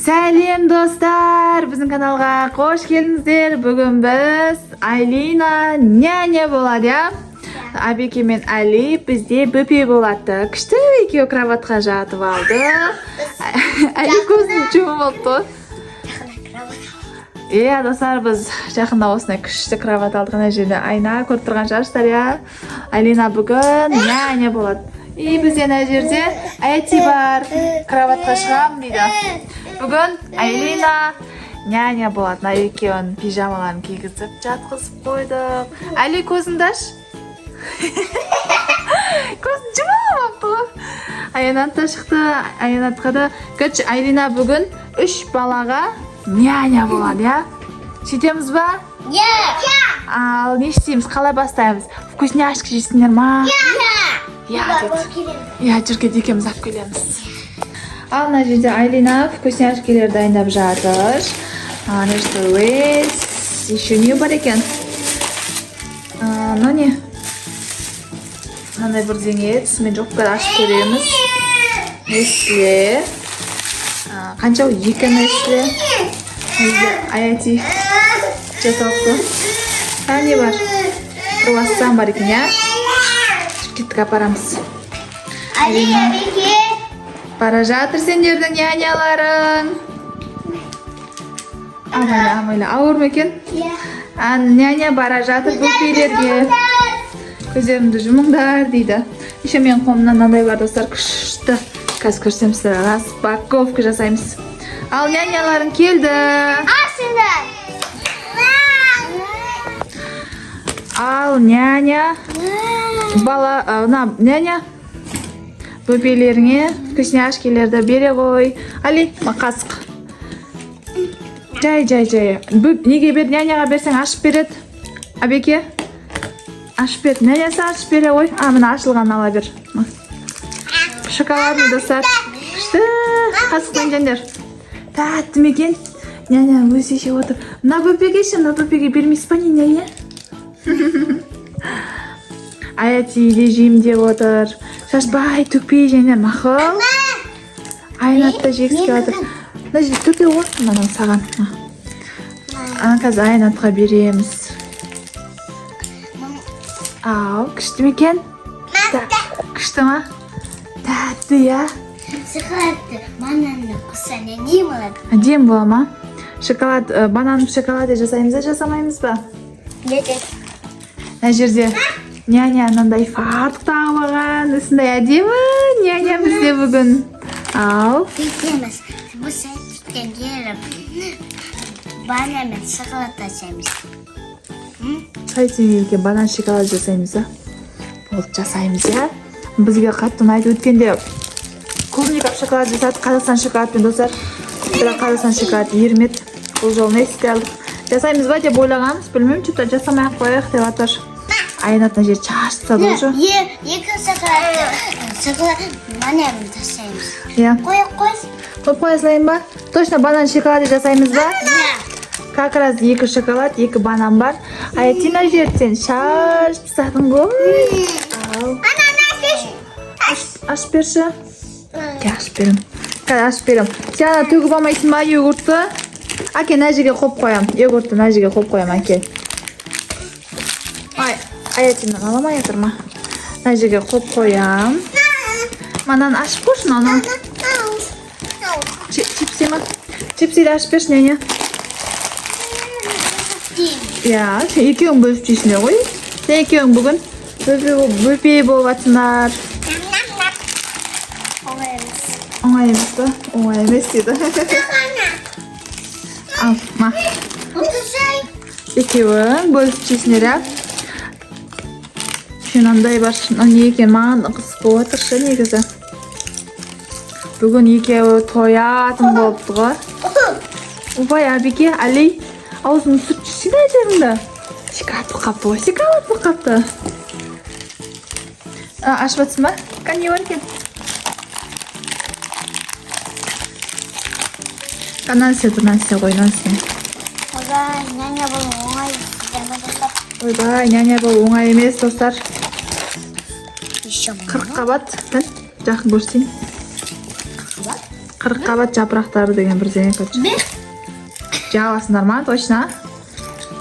Сәлем, достар! Біздің каналға қош келдіңіздер. Бүгін біз Айлина няня болады, иә? Абеке мен Али бізде бөпе болады. Күшті, екеуі кроватқа жатып алды. Али көзін жұмып алыпты ғой. Иә, достар, біз жақында осындай күшті кровать алдық. Ана жерде айна көріп тұрған шығарсыздар, иә. Алина бүгін няня болады. И бізде ана жерде Әти бар. Кроватқа шығамын дейді. Бүгін Айлина няня болады. Мына екеуін пижамаларын кигізіп, жатқызып қойдық. Али, көзіңді аш. Көзін жұмып алыпты ғой. Аянат та шықты. Аянатқа да. Короче, Айлина бүгін үш балаға няня болады, иә? Сөйтеміз ба? Иә. Ал не істейміз? Қалай бастаймыз? Вкусняшка жейсіңдер ма? Иә деді. Иә, жүр, кет, екеуміз алып келеміз. Ал мына жерде Айлина вкусняшкалер дайындап жатыр. Ана жерде Лейс, еще не бар екен? Мынау не? Мынандай бірдеңе, түсімен жоқ, қазір ашып көреміз. Нестле. Қанша ол? Екі Нестле. Мына жерде Аяти жасалыпты. Тағы не бар? Круассан бар екен, иә? Кеттік, апарамыз. Али, Абеке. Бара жатыр сендердің няняларың. Абайла, абайла. Ауыр ма екен? Иә. А, няня бара жатыр бөпелерге. Көздеріңді жұмыңдар дейді. Еще менің қолымнан мынандай бар, достар, күшті. Қазір көрсетемін сіздерге. Распаковка жасаймыз. Ал няняларың келді. Асыңдар. Ал няня бала, мына няня бөпелеріңе вкусняшкилерді бере ғой. Али, мына қасық. Жай, жай, жай. Неге бер, няняға берсең, ашып береді. Абеке, ашып бер. Нянясы ашып бере ғой. А, міне, ашылған, ала бер. Мына. Шоколадный, достар. Күшті. Қасықпен жеңдер. Тәтті ме екен? Няня өзі жеп отыр. Мына бөпеге ше, мына бөпеге бермейсіз ба, не, няня? Аяти де жеймін деп отыр. Шашпай, төкпей жеңдер, мақұл. Айнат та жегісі келіп жатыр. Мына жерде төртеу ғой, мынау саған. А, қазір Айнатқа береміз. Ау, күшті ме екен? Күшті ма? Тәтті, иә? Шоколадты бананны қосса, не болады? Әдемі бола ма? Шоколад, банан в шоколаде жасаймыз ба, жасамаймыз ба? Нет. Мына жерде няня мынандай фартук тағып алған, осындай әдемі няня бізде бүгін. Ал, Бүйтеміз. Бұл сәттен келіп банан мен шоколад жасаймыз. Қай теңгеге банан шоколад жасаймыз ба? Болды, жасаймыз, иә? Бізге қатты ұнайды. Өткенде клубника в шоколад жасадық Қазақстан шоколадпен, достар. Бірақ Қазақстан шоколад ерімеді. Бұл жолы Нестле алдық. Жасаймыз ба деп ойлағанбыз, білмеймін, что-то жасамай ақ қояйық деп жатыр. Айнат мына жерде шашып тастады уже. Екі шоколадты шоколад банан жасаймыз. Иә. Қой, қой. Қойып қоя салайын ба? Точно банан шоколад жасаймыз ба? Иә. Как раз екі шоколад, екі банан бар. Аяти, мына жерде сен шашып тастадың ғой. Ал. Ашып берші. Иә, ашып беремін. Қазір ашып беремін. Сен ана төгіп алмайсың ба йогуртты? Әке, мына жерге қойып қоямын. Йогуртты мына жерге қойып қоямын, әке. Ай, Аяти, мынаны ала алмай жатыр ма? Мына жерге қойып қоямын. Мынаны ашып қойшы, мынаны. Чипсы ма? Чипсиді ашып берші, няня. Иә, сен екеуің бөлісіп жейсіңдер ғой. Сен екеуің бүгін бөпе болып жатсыңдар. Оңай емес. Оңай емес па? Оңай емес дейді. Ал, ма. Екеуің бөлісіп жейсіңдер, иә? Еще мынандай бар. Мынау не екен? Маған қызық болып жатыр шы негізі. Бүгін екеуі тоятын болыпты ғой. Ойбай, Абеке, Али, аузыңды сүртіп жүрсең жеріңді. Шоколад болып қалыпты ғой, шоколад болып қалыпты. А, ашып жатсың ба? Кәне, не бар екен? Мынаны істе тұр, мынаны істе ғой, мынаны істе. Ойбай, няня болу оңай емес, достар. Ойбай, няня болу оңай емес, достар. Еще 40 қабат. Кән, жақын көрсетейін. Қырыққабат жапырақтары деген бірдеңе, короче. Бір. Жей аласыңдар ма, точно?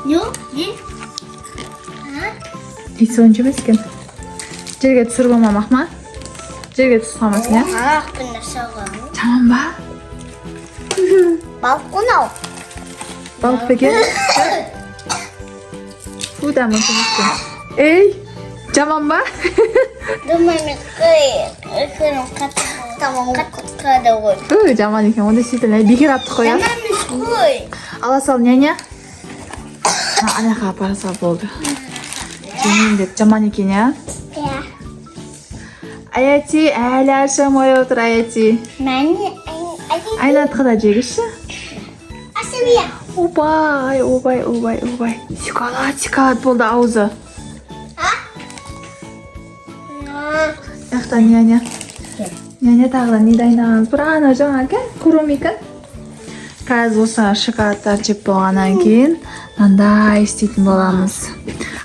Жоқ, не? Иісі онша емес екен. Жерге түсіріп алмамақ ма? Жерге түсіп қалмасын, иә? Ақ күні соған. Жаман ба? Балық қонау. Балық па екен? Фу, дәмі онша емес екен. Ей, жаман ба? Думаю, мен қой, қатты қатты тұрады ғой. Ой, жаман екен ғой, действительно, бекер аттық қой, иә? Жаман емес қой. Ала сал, няня. Ана жаққа апара сал, болды. Жемеймін деп, жаман екен, иә? Иә. Аяти әлі ашамай отыр, Аяти. Мәні, Айнатқа да жегізші. Асылия. Ойбай, ойбай, ойбай, ойбай, шоколад, шоколад болды аузы. А? Жақта няня. Няня тағы да не дайындағанымыз бар? Ана жаңа екен, Куроми екен. Қазір осы шоколадтарды жеп болғаннан кейін мынандай істейтін боламыз.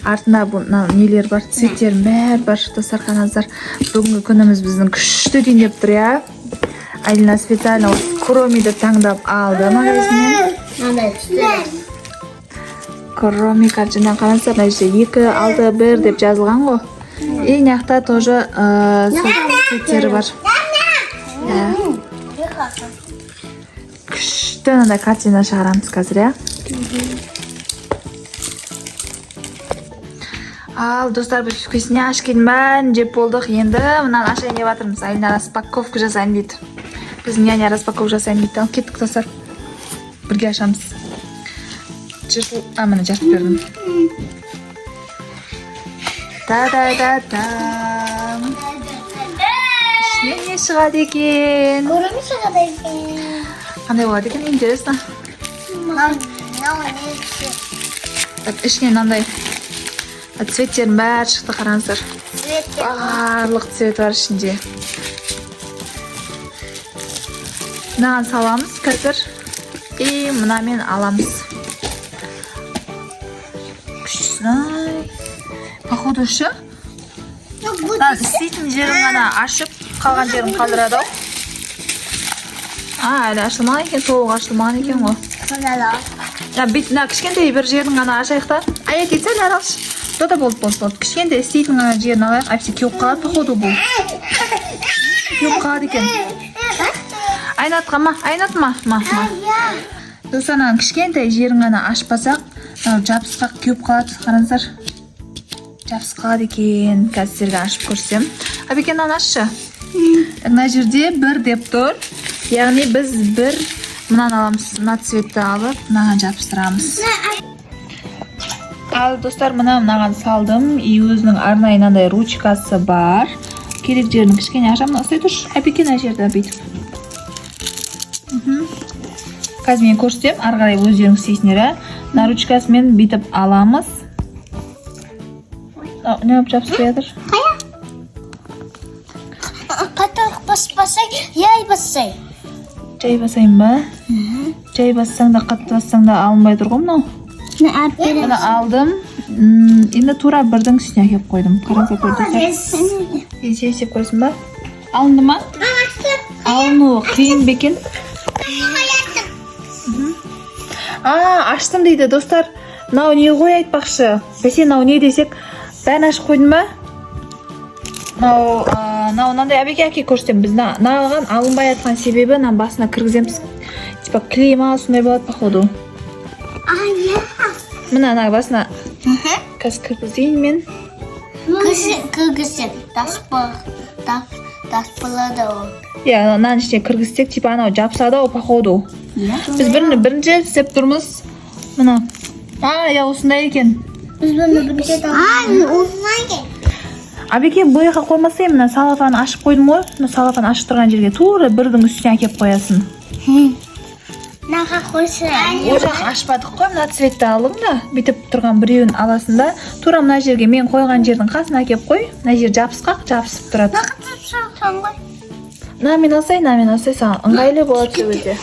Артында бұл мына нелер бар, цветтердің бәрі бар. Достар, қараңыздар, бүгінгі күніміз біздің күшті өтейін деп тұр, иә. Айлина специально осы Куромиді таңдап алды магазиннен. Мынандай түсті. Куроми картина, қараңыздар, мына жерде 2, 6, 1 деп жазылған ғой. И мына жақта тоже сол цветтері бар. Иә. Күшті мынандай картина шығарамыз қазір, иә. Ал, достар, біз вкусняшкидің бәрін жеп болдық. Енді мынаны ашайын деп жатырмыз. Айлина распаковка жасайын дейді. Біздің няня распаковка жасайын дейді. Ал, кеттік, достар, бірге ашамыз. Жыртыл, а, міне, жыртып бердім. Та да да да, ішінен не шығады екен? Куроми шығады екен. Қандай болады екен, интересно. Мынау не түсі? Так, ішінен мынандай цветтердің бәрі шықты, қараңыздар. Цветтер. Барлық цвет бар ішінде. Мынаған саламыз қазір и мынамен аламыз. Күштісін ай, походу ше. Мына істейтін жерін ғана ашып, қалған жерін қалдырады ау. А, әлі ашылмаған екен, толық ашылмаған екен ғой. Мына бет, мына кішкентай бір жерін ғана ашайық та. Аят, сәл әрі алшы. Да, да, болды, болды, болды. Кішкентай істейтін ғана жерін алайық, әйтпесе кеуіп қалады, походу, бұл кеуіп қалады екен. Айнатқа ма, Айнат, ма, ма, ма. Достар, мынаның кішкентай жерін ғана ашпасақ, мынау жабысқақ кеуіп қалады, қараңыздар, жабысып қалады екен. Қазір сіздерге ашып көрсем. Әбеке, мынаны ашшы. Мына жерде 1 деп тұр, яғни біз бір мынаны аламыз, мына цветті алып, мынаған жабыстырамыз. Ал, достар, мына мынаған салдым и өзінің арнайы мынандай ручкасы бар. Керек жерін кішкене ашамын. Ұстай тұршы, Әбеке, мына жерді бүйтіп. Қазір мен көрсетемін, ары қарай өздеріңіз істейсіңдер, иә. Мына ручкасымен бүйтіп аламыз. Не болып жабысып жатыр? Қатты баспасай, яй бассай. Жай басайын ба? Жай бассаң да, қатты бассаң да алынбай тұр ғой мынау. Міне, алдым. Енді тура бірдің үстіне әкеліп қойдым, қараңыздар, көрдіңіздер. Сен істеп көресің ба? Алынды ма? Алынуы қиын ба екен? А, аштым дейді, достар. Мынау не ғой, айтпақшы? Бәсе, мынау не десек, бәрін ашып қойдың ба? Мынау мынау мынандай. Әбеке, әке, көрсетемін. Біз мынаған алынбай жатқан себебі мына басына кіргіземіз, типа клей ма, сондай болады, походу. А, иә. Мына мына басына қазір кіргізейін мен. Кіргізсең, тас болады ол. Иә, мынаның ішіне кіргізсек, типа анау жабысады ау, походу. Иә. Біз бірінші істеп тұрмыз мына. А, иә, осындай екен. Біз бұны бірінші. А, осындай екен. Әбеке, бұл жаққа қоймасай, мына салафаны ашып қойдым ғой. Мына салафан ашып тұрған жерге, тура бірдің үстіне әкеліп қоясың. Мынаға қойса. Ол жақ ашпадық қой. Мына цветті алдым да, бүйтіп тұрған біреуін аласың да, тура мына жерге, мен қойған жердің қасына әкеліп қой. Мына жер жабысқақ, жабысып тұрады. Мынаға түсіп ғой. Мынамен алсай, мынамен алсай, саған ыңғайлы болады сол кезде.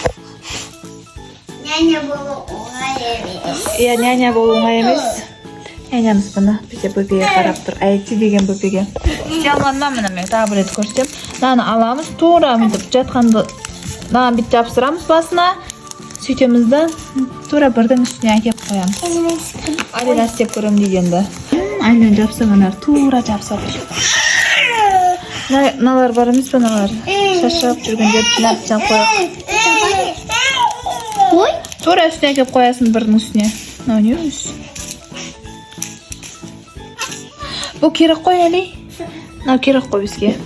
Няня болу оңай емес. Иә, няня болу оңай емес. Нянямыз міне бізде бөпеге қарап тұр, Айти деген бөпеге. Істей алмадым ба? Міне, мен тағы бір рет көрсетемін. Мынаны аламыз, тура бүйтіп жатқанды. Мынаны бүйтіп жабыстырамыз басына, сөйтеміз да, тура бірдің үстіне әкеліп қоямыз. Алина істеп көремін дейді енді. Алина жабыстырғандар тура жабысады. Мыналар бар емес пе, мыналар шаршап жүргендерді жинап жинап қояйық. Ой. Тура үстіне әкеліп қоясың, бірдің үстіне. Мынау не өзі? Бұл керек қой, Әли, мынау керек қой бізге.